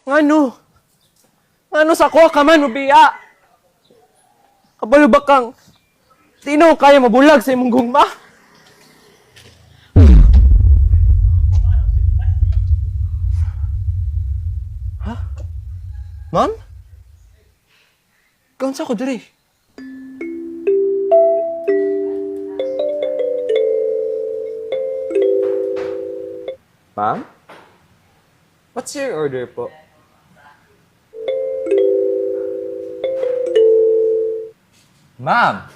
Ngano? Ngano sa ako ka man, ubiya? Kabalo ba kang di na ko kaya mabulag sa imong gugma? Ha? Ma'am? Kaunsa ko diri? Ma'am? What's your order po? Ma'am,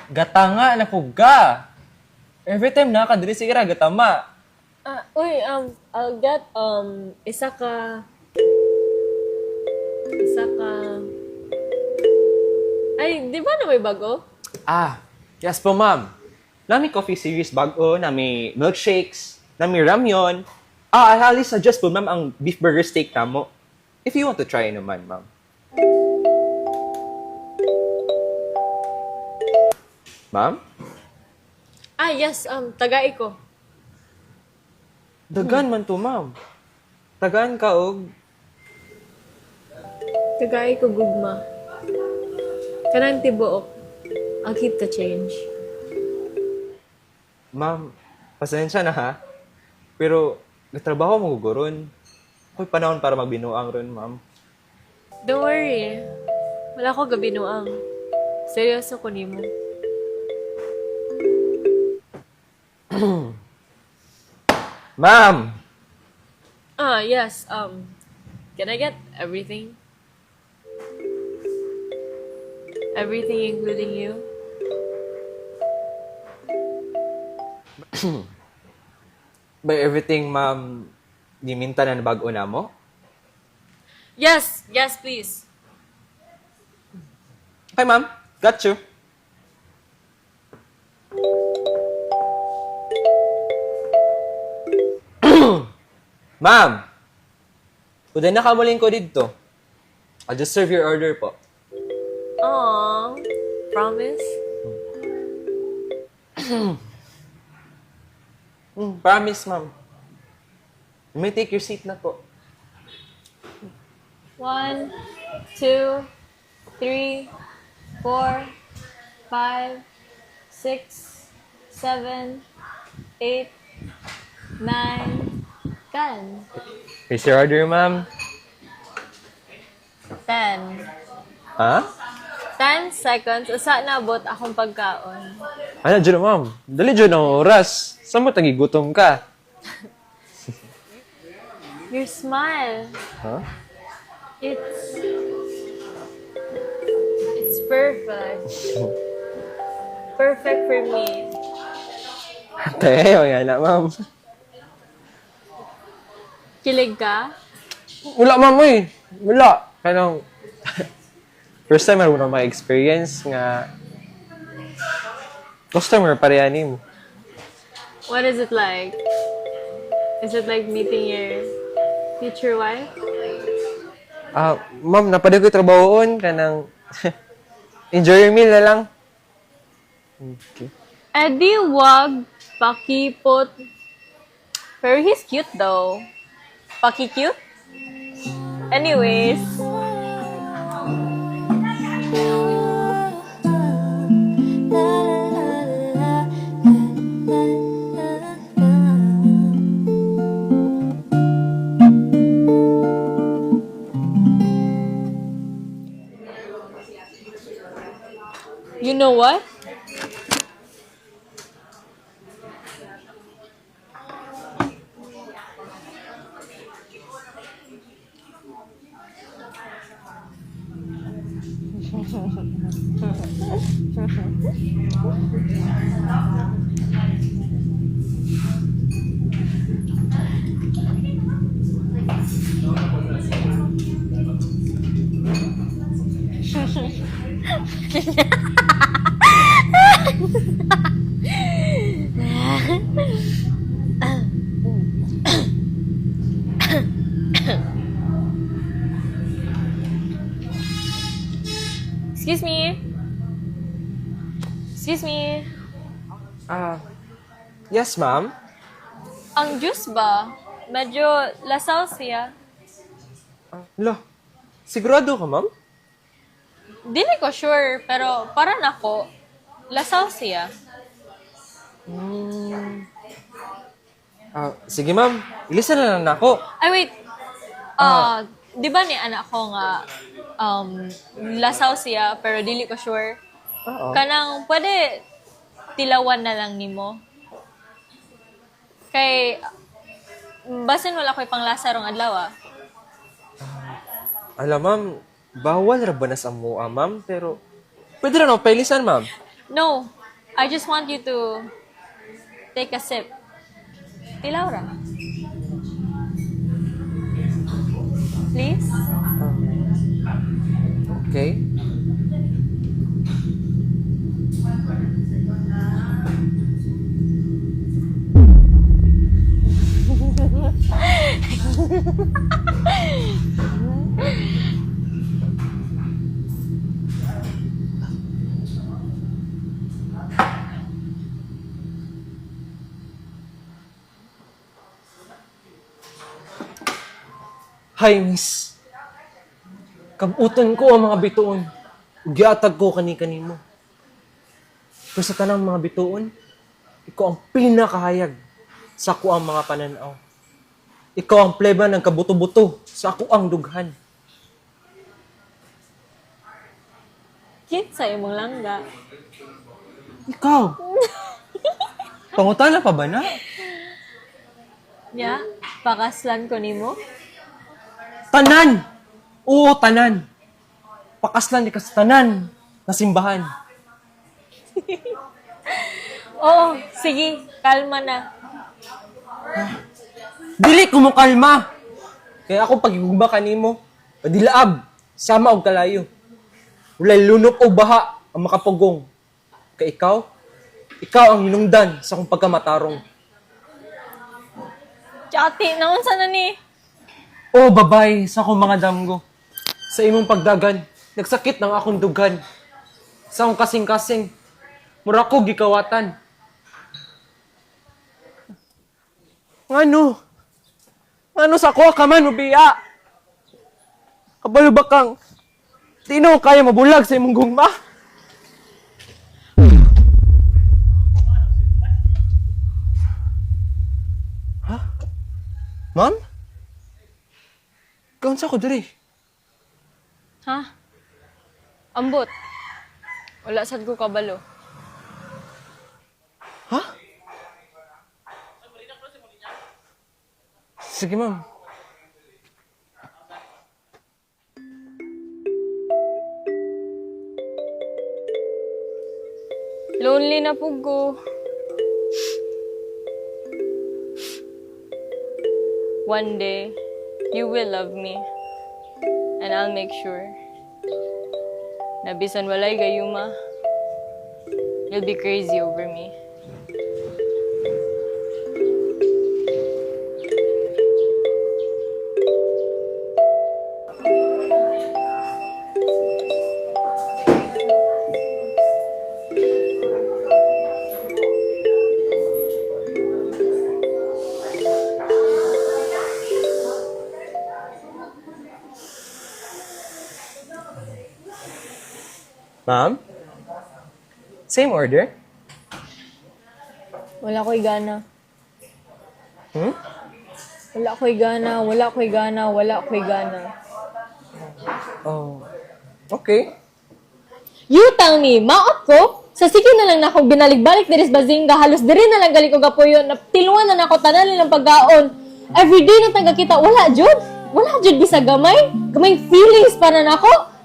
gatanga na ko ga. Every time na ka diri sige ra gatama. Ah, uy, I'll get, isa ka, ay, di ba na may bago? Ah, yes po, ma'am. Nami coffee series bago, nami milkshakes, nami ramyon. Ah, I highly suggest po, ma'am, ang beef burger steak namo. If you want to try naman, ma'am. Ma'am? Ah, yes, tagai ko. Dagan man to, ma'am. Tagaan ka og Tagai ko gugma. Kanang tibuok. I'll keep the change. Ma'am, pasensya na ha. Pero, nagtrabaho mo guguron. Ako'y panahon para magbinuang ron, ma'am. Don't worry. Wala ko gabinuang. Seryoso ko nimo. Ma'am! Ah, yes, can I get everything? Everything including you? By everything, ma'am, giminta na bago na mo? Yes, yes, please. Okay, ma'am. Got you. Ma'am! Uday na kamuling ko dito. I'll just serve your order po. Aww, promise? Promise, ma'am. You may take your seat na po. 1, 2, 3, 4, 5, 6, 7, 8, 9, 10. Here's your order, ma'am. 10. Ha? 10 seconds, usa na abot akong pagkaon. Ano, dyan, ma'am? Dali dyan ang oras. Saan mo tagigutom ka? Your smile, Huh? it's perfect. Perfect for me. Ate, wala na, ma'am. Kilig ka? Wala, ma'am, eh. Wala. Kanang, first time meron na ma-experience nga customer pareha mo. What is it like? Is it like meeting your future wife? Ah, ma'am, napadag ko trabahoon kanang enjoy your meal na lang. Okay. Eddie wag pakipot. Pero he's cute though. Paki cute? Anyways. You know what? Excuse me. Excuse me. Ah, yes, ma'am. Ang juice ba? Medyo lasaw siya. Ah, la, sigurado ka, ma'am? Dili ko sure, pero para nako, lasaw siya. Ah, sige, ma'am. Ilisan na lang nako. Ay, wait. Ah, di ba ni anak ko nga, lasaw siya, pero dili ko sure. Oo. Kanang, pwede tilawan na lang nimo. Kay, basin wala ko'y panglasa rong adlaw ah. Ala, ma'am, bawal ra ba na sa mua, ma'am? Pero, pwede ra na pailisan, ma'am. No, I just want you to take a sip. Tilaw ra. Please? Okay. Hi, miss. Kabutan ko ang mga bituon. Ug giatag ko kani-kanimo. Pero sa tanang mga bituon, ikaw ang pinakahayag sa ako ang mga pananaw. Ikaw ang pleba ng kabuto-buto sa ako ang dughan. Kinsa imong langga. Ikaw! Pangutana pa ba na? Nya, pakaslan ko nimo. Tanan! Oo, tanan! Pakaslan ni ka sa tanan na simbahan. Oo, sige, kalma na. Dili ko mo kalma! Kaya ako pagigugma kanimo, padilaab, sama og kalayo. Walay lunok o baha ang makapugong. Kay ikaw, ikaw ang hinungdan sa akong pagkamatarong. Chati, naunsa na ni? O babay sa akong mga damgo. Sa imong pagdagan, nagsakit ng akong dugan. Sa akong kasing-kasing, mura ko gikawatan. Ngano? Ngano sa ako ka man, ubiya? Kabalo ba kang di na ko kaya mabulag sa imong gugma? Ha? Ma'am? Kaunsa ko diri? Ha? Ambot. Wala sad ko kabalo. Ha? Sige, ma'am. Lonely na pug ko. One day, you will love me. And I'll make sure. Na bisan walay gayuma, you'll be crazy over me. Ma'am? Same order? Wala ko'y gana. Hmm? Wala ko'y gana, wala ko'y gana, wala ko'y gana. Oh. Okay. You tell me, maot ko? Sa sige na lang na akong binalik-balik diri sa Bazinga, halos diri na lang gali ko gapuyo, naptiluan na nako tanan nilang pagkaon. Everyday na taga kita, wala jud. Wala jud bisag gamay. Gamay feelings para nako.